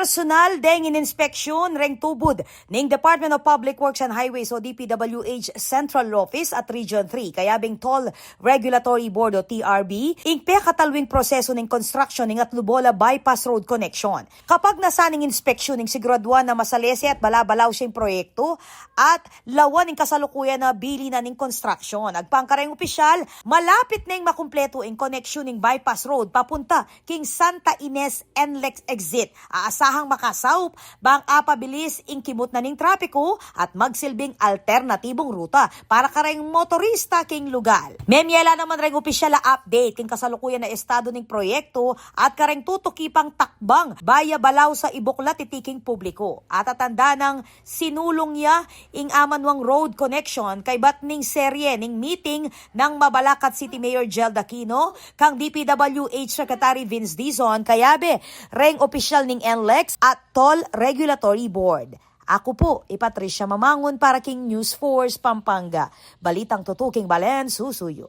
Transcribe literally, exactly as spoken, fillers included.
Personal deng ininspeksyun reng tubud ning Department of Public Works and Highways o D P W H Central Office at Region three, kayabing Toll Regulatory Board o T R B, ing pekatalwing prosesu ning construction ning Atlubola Bypass Road Connection. Kapagnasan ning inspeksyun ning siguraduan na masalese at bala-balaw siyang proyektu at lawan ing kasalukuyan a bili na ning construction. Agpang kareng opisyal, malapit neng makumpletu ing connection ning bypass road papunta king Santa Ines NLEX exit. Aasahang makasaup bang apabilis ing kimut na ning trapiku at magsilbing alternatibung ruta para kareng motorista king lugal. Memie la naman reng opisyal a update king kasalukuyan a estadu ning proyektu at kareng tutuki pang takbang baya balaw sa ibuklat iti king publiku. At atandanan, sinulung ya ing amanuang road connection kaybat ning serye ning meeting nang Mabalacat City Mayor Jel Aquino, kang D P W H Secretary Vince Dizon, kayabe reng opisyal ning NLEX at Toll Regulatory Board. Aku pu i Patricia Mamangun para king News Force Pampanga. Balitang tutuking balen susuyu.